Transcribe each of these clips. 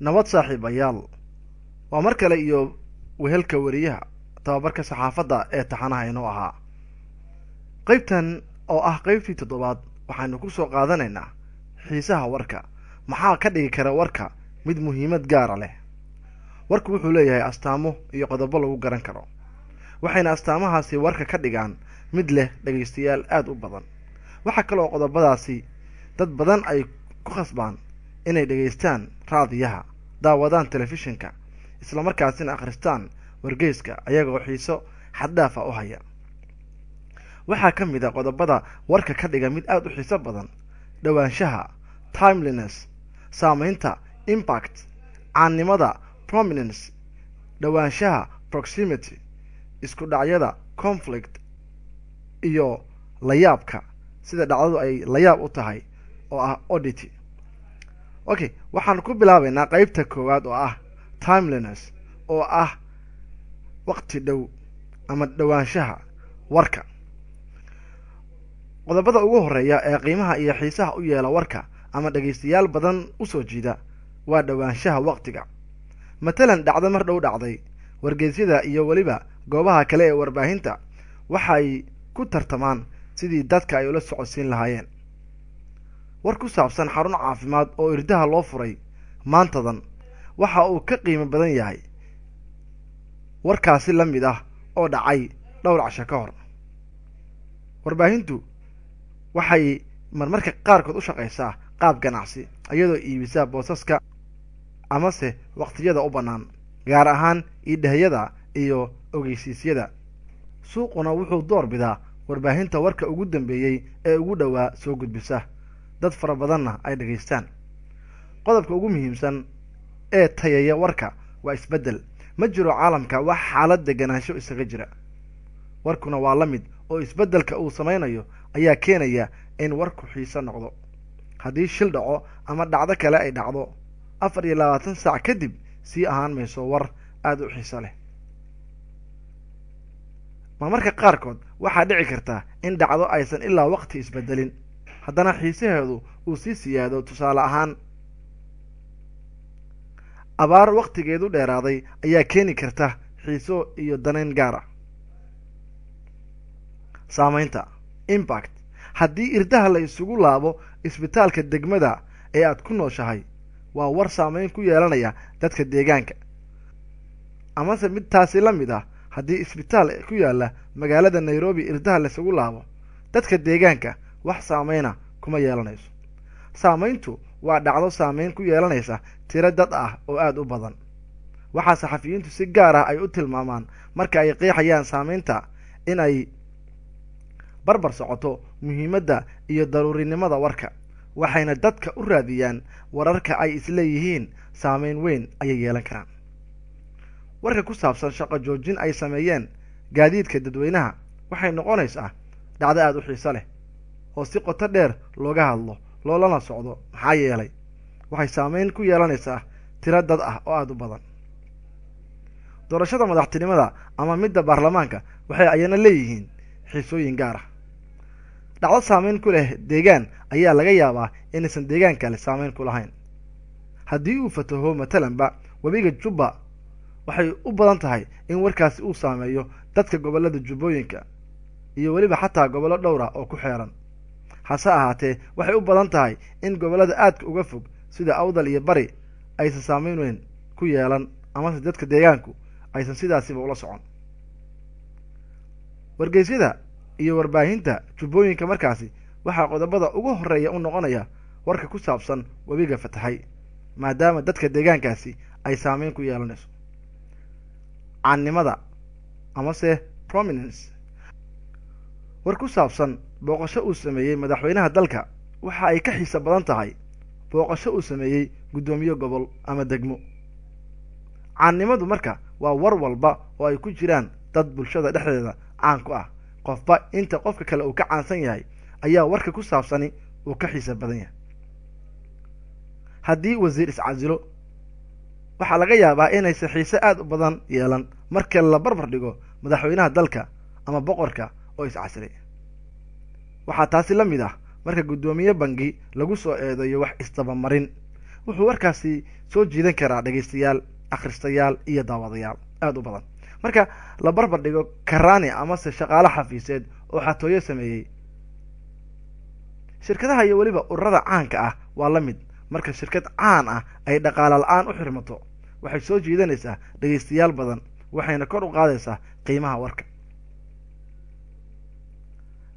Nabad saaxiibayaal, waa mar kale iyo wehelka weriyaha tababarka saxaafadda ee taxanaha inoo ahaa. Qeybtan oo ah qeybtii toddobaad waxaynu ku soo qaadanaynaa xiisaha warka. Maxaa ka dhigi kara warka mid muhiimad gaara leh? Warku wuxuu leeyahay astaamo iyo qodobo lagu garan karo, waxayna astaamahaasi warka ka dhigaan mid leh dhegaystayaal aada u badan. Waxaa kaloo qodobadaasi dad badan ay ku khasbaan inay dhegaystaan raadiyaha, daawadaan telefishinka, islamarkaasina akhristaan wargeyska ayagoo xiiso xaddhaafa u haya. Waxaa ka mid a qodobada warka ka dhiga mid aada u xiiso badan dhowaanshaha timeliness, saameynta impact, caannimada prominence, dhowaanshaha proximity, isku dhacyada conflict, iyo layaabka sida dhacdadu ay layaab u tahay oo ah oddity. Okay, waxaan ku bilaabaynaa qeybta koowaad oo ah timeliness, oo ah waqti dhow ama dhowaanshaha warka. Qodobada ugu horeeya ee qiimaha iyo xiisaha u yeela warka ama dhegaystayaal badan usoo jiida waa dhowaanshaha waqtiga. Matalan, dhacdo mar dhow dhacday, wargeysyada iyo weliba goobaha kale ee warbaahinta waxay ku tartamaan sidii dadka ay ula socodsiin lahaayeen. War ku saabsan xarun caafimaad oo irdaha loo furay maantadan waxa uu ka qiimo badan yahay warkaasi la mid ah oo dhacay dhowr casho ka hor. Warbaahintu waxay marmarka qaarkood u shaqaysaa qaab ganacsi, iyadoo iibisa boosaska amase waqtiyada u bannaan, gaar ahaan iidhahyada iyo ogeysiisyada. Suuquna wuxuu door bidaa warbaahinta warka ugu dambeeyey ee ugu dhowaa soo gudbisa, dad fara badanna ay dhegaystaan. Qodobka ugu muhiimsan ee tayaya warka waa isbeddel. Ma jiro caalamka wax xaalad deganaansho isaga jira, warkuna waa la mid, oo isbeddelka uu samaynayo ayaa keenaya in warku xiiso noqdo. Haddii shil dhaco ama dhacdo kale ay dhacdo, 24 saac kadib sii ahaan mayso war aada u xiiso leh. Marmarka qaarkood waxaa dhici karta in dhacdo aysan ilaa waqti isbedelin, haddana xiisaheedu uu sii siyaado. Tusaale ahaan, abaar waqtigeedu dheeraaday ayaa keeni karta xiiso iyo danayn gaar ah. Saameynta impact: haddii irdaha la isugu laabo isbitaalka degmada ee aad ku nooshahay, waa war saameyn ku yeelanaya dadka deegaanka. Amase mid taasi la mid ah, haddii isbitaal ku yaalla magaalada Nairobi irdaha laisugu laabo, dadka deegaanka wax saameyna kuma yeelanayso. Saameyntu waa dhacdo saameyn ku yeelanaysa tiro dad ah oo aada u badan. Waxaa saxafiyiintu si gaar ah ay u tilmaamaan marka ay qeexayaan saameynta in ay barbar socoto muhiimadda iyo daruurinimada warka, waxayna dadka u raadiyaan wararka ay isleeyihiin saameyn weyn ayay yeelan karaan. Warka ku saabsan shaqo joojin ay sameeyeen gaadiidka dadweynaha waxay noqonaysaa dhacdo aada u xiiso leh oo si qoto dheer looga hadlo loolana socdo, maxaa yeelay waxay saameyn ku yeelanaysaa tiro dad ah oo aada u badan. Doorashada madaxtinimada ama midda baarlamaanka waxay ayana leeyihiin xiisooyin gaar ah. Dhacdo saameyn ku leh deegaan ayaa laga yaabaa inaysan deegaan kale saameyn ku lahayn. Haddii uu fataho matalanba webiga Jubba, waxay u badan tahay in warkaasi uu saameeyo dadka gobollada Jubbooyinka iyo weliba xataa gobollo dhowr ah oo ku xeeran. Hase ahaatee, waxay u badan tahay in gobollada aadka uga fog sida Awdal iyo Bari aysan saameyn weyn ku yeelan, amase dadka deegaanku aysan sidaasiba ula socon. Wargeysyada iyo warbaahinta Jubbooyinka markaasi waxaa qodobada ugu horeeya u noqonaya warka ku saabsan webiga fatahay, maadaama dadka deegaankaasi ay saameyn ku yeelanayso. Caannimada amase prominence: war ku saabsan booqasho uu sameeyey madaxweynaha dalka waxa ay ka xiiso badan tahay booqasho uu sameeyey guddoomiye gobol ama degmo. Caannimadu marka waa war walba oo ay ku jiraan dad bulshada dhexdeeda caan ku ah. Qofba inta qofka kale uu ka caansan yahay ayaa warka ku saabsani uu ka xiiso badan yahay. Haddii wasiir iscasilo, waxaa laga yaabaa inaysan xiise aada u badan yeelan marka la barbar dhigo madaxweynaha dalka ama boqorka oo iscasilay. Waxaa taasi la mid ah marka guddoomiye bangi lagu soo eedeeyo wax isdabamarin. Wuxuu warkaasi soo jiidan karaa dhegaystayaal, akhristayaal iyo daawadayaal aada u badan marka la barbar dhigo karani amase shaqaale xafiiseed oo xatooyo sameeyey. Shirkadaha iyo weliba ururada caanka ah waa la mid. Marka shirkad caan ah ay dhaqaale la-aan u xirmato, waxay soo jiidanaysaa dhegaystayaal badan, waxayna kor u qaadaysaa qiimaha warka.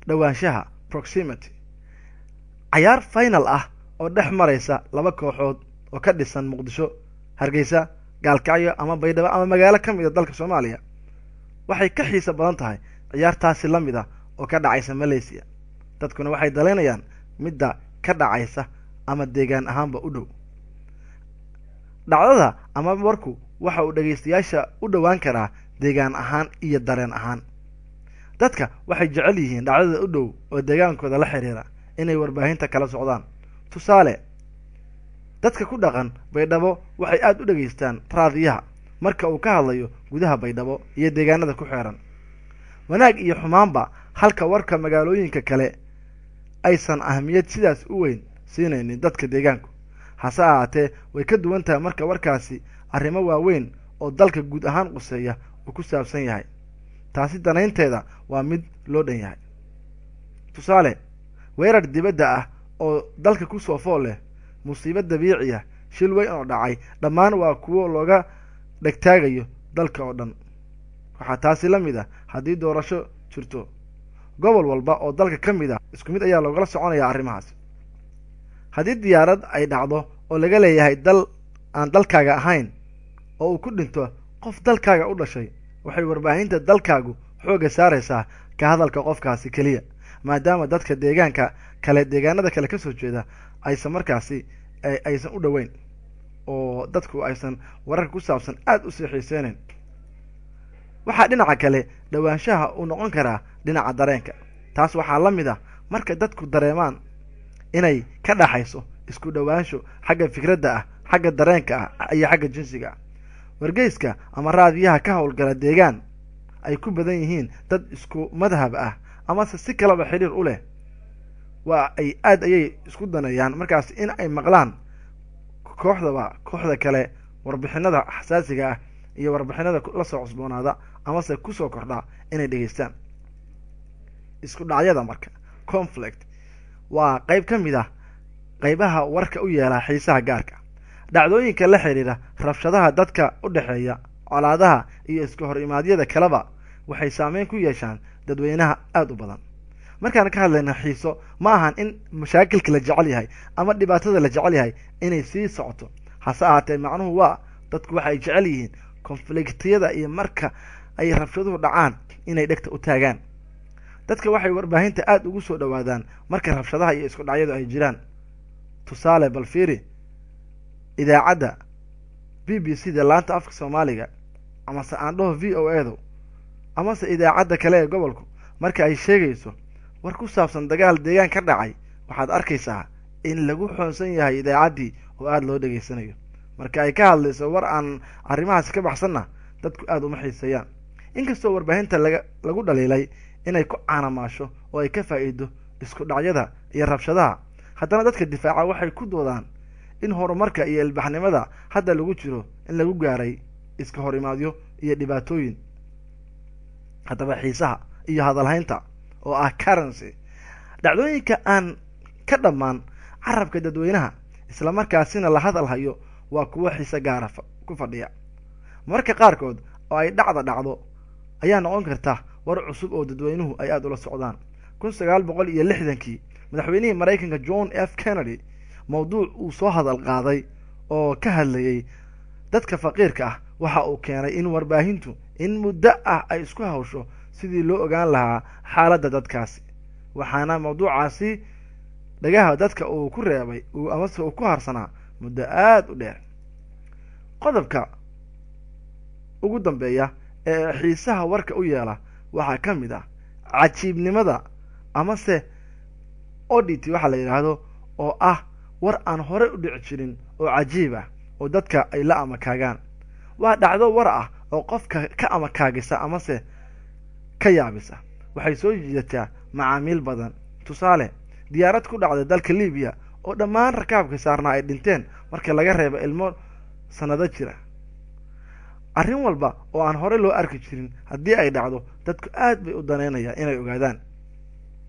Dhowaanshaha, proximity. Cayaar final ah oo dhex maraysa laba kooxood oo ka dhisan Muqdisho, Hargeysa, Gaalkacyo ama Baydhabo ama magaalo ka mid a dalka Soomaaliya waxay ka xiiso badan tahay ciyaartaasi la mid ah oo ka dhacaysa Malaysia. Dadkuna waxay dalaynayaan midda ka dhacaysa ama deegaan ahaanba u dhow. Dhacdada ama warku waxa uu dhegaystayaasha u dhowaan karaa deegaan ahaan iyo dareen ahaan. Dadka waxay jecel yihiin dhacdada u dhow oo deegaankooda la xiriira inay warbaahinta kala socdaan. Tusaale, dadka ku dhaqan Baydhabo waxay aada u dhegaystaan raadiyaha marka uu ka hadlayo gudaha Baydhabo iyo deegaanada ku xeeran, wanaag iyo xumaanba, halka warka magaalooyinka kale aysan ahmiyad sidaas u weyn siinaynin dadka deegaanku. Hase ahaatee, way ka duwan tahay marka warkaasi arrimo waaweyn oo dalka guud ahaan quseeya uu ku saabsan yahay. Taasi danaynteeda waa mid loo dhan yahay. Tusaale, weerar dibadda ah oo dalka kusoo fool leh, musiibo dabiiciya, shil weyn oo dhacay, dhammaan waa kuwo looga dhegtaagayo dalka oo dhan. Waxaa taasi la mid ah haddii doorasho jirto, gobol walba oo dalka ka mid ah isku mid ayaa loogala soconayaa arrimahaas. Haddii diyaarad ay dhacdo oo laga leeyahay dal aan dalkaaga ahayn oo uu ku dhinto qof dalkaaga u dhashay, waxay warbaahinta dalkaagu xoogga saaraysaa ka hadalka qofkaasi keliya, maadaama dadka deegaanka kale, deegaanada kale kasoo jeeda aysan markaasi aysan u dhoweyn oo dadku aysan wararka ku saabsan aada usii xiiseyneyn. Waxaa dhinaca kale dhowaanshaha uu noqon karaa dhinaca dareenka. Taas waxaa la mid ah marka dadku dareemaan inay ka dhaxayso isku dhowaansho xagga fikradda ah, xagga dareenka ah iyo xagga jinsiga ah. Wargeyska ama raadiyaha ka howlgala deegaan ay ku badan yihiin dad isku madhab ah amase si kaleba xidhiir u leh, waa ay aada ayay isku daneeyaan markaas in ay maqlaan kooxdaba kooxda kale warbixinada xasaasiga ah iyo warbixinada la soo cusboonaada amase kusoo kordha inay dhegeystaan. Isku dhacyada marka, conflict, waa qeyb ka mid ah qeybaha warka u yeela xiisaha gaarka. Dhacdooyinka la xiriira rabshadaha dadka u dhexeeya, colaadaha iyo iska hor imaadyada kaleba waxay saameyn ku yeeshaan dadweynaha aada u badan. Markaan ka hadlayna xiiso, ma ahan in mashaakilka la jecel yahay ama dhibaatada la jecel yahay inay sii socoto. Hase ahaatee, macnuhu waa dadku waxay jecel yihiin conflictyada iyo marka ay rabshaduhu dhacaan inay dhegta u taagaan. Dadka waxay warbaahinta aada ugu soo dhowaadaan marka rabshadaha iyo isku dhacyadu ay jiraan. Tusaale, bal fiiri idaacadda BBC da laanta afka Soomaaliga, amase aan dhaho VOA du, amase idaacadda kale ee gobolku, marka ay sheegayso war ku saabsan dagaal deegaan ka dhacay, waxaad arkaysaa in lagu xoonsan yahay idaacaddii oo aada loo dhegaysanayo. Marka ay ka hadlayso war aan arrimahaasi ka baxsanna, dadku aada uma xiiseeyaan. Inkastoo warbaahinta lagu dhaliilay inay ku caanamaasho oo ay ka faa'iido isku dhacyada iyo rabshadaha, haddana dadka difaaca waxay ku doodaan in horumarka iyo ilbaxnimada hadda lagu jiro in lagu gaaray iska horimaadyo iyo dhibaatooyin. Haddaba xiisaha iyo hadalhaynta oo ah currency, dhacdooyinka aan ka dhammaan carabka dadweynaha islamarkaasina la hadal hayo, waa kuwo xiise gaara ku fadhiya. Mararka qaarkood oo ay dhacda dhacdo ayaa noqon karta war cusub oo dadweynuhu ay aada ula socdaan. 1960-kii madaxweynihii Maraykanka John F Kennedy mawduuc uu soo hadal qaaday oo ka hadlayay dadka faqiirka ah waxa uu keenay in warbaahintu in muddo ah ay isku hawsho sidii loo ogaan lahaa xaaladda dadkaasi, waxaana mawduucaasi dhagaha dadka uu ku reebay amase uu ku harsanaa muddo aada u dheer. Qodobka ugu dambeeya ee xiisaha warka u yeela waxaa ka mid ah cajiibnimada amase oddity waxaa la yidhaahdo, oo ah war aan horey u dhici jirin oo cajiib ah oo dadka ay la amakaagaan. Waa dhacdo war ah oo qofka ka amakaagisa amase ka yaabisa. Waxay soo jiidataa macaamiil badan. Tusaale, diyaarad ku dhacday dalka Libiya oo dhammaan rakaabka saarnaa ay dhinteen marka laga reebo ilmo sanado jira. Arrin walba oo aan horey loo arki jirin haddii ay dhacdo, dadku aad bay u daneynayaan inay ogaadaan.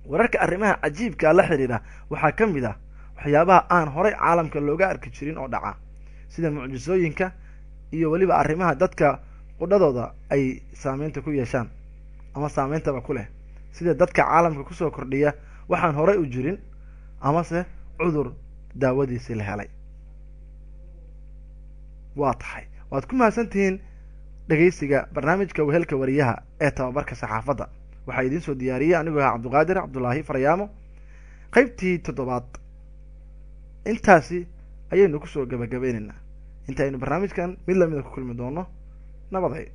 Wararka arrimaha cajiibkaa la xidhiidha waxaa ka mid ah waxyaabaha aan horey caalamka looga arki jirin oo dhaca, sida mucjisooyinka iyo weliba arrimaha dadka qudhadooda ay saameynta ku yeeshaan ama saameyntaba ku leh, sida dadka caalamka kusoo kordhiya waxaan horey u jirin amase cudur daawadiisii la helay. Waa tahay, waad ku mahadsantihiin dhegaysiga barnaamijka Wehelka Wariyaha ee tababarka saxaafadda. Waxaa idiin soo diyaariyey anigoo ah Cabdiqaadir Cabdulaahi Faryaamo. Qaybtii toddobaad intaasi ayaynu kusoo gabagabeyneynaa. Inta aynu barnaamijkan mid lamida ku kulmi doono, nabaday.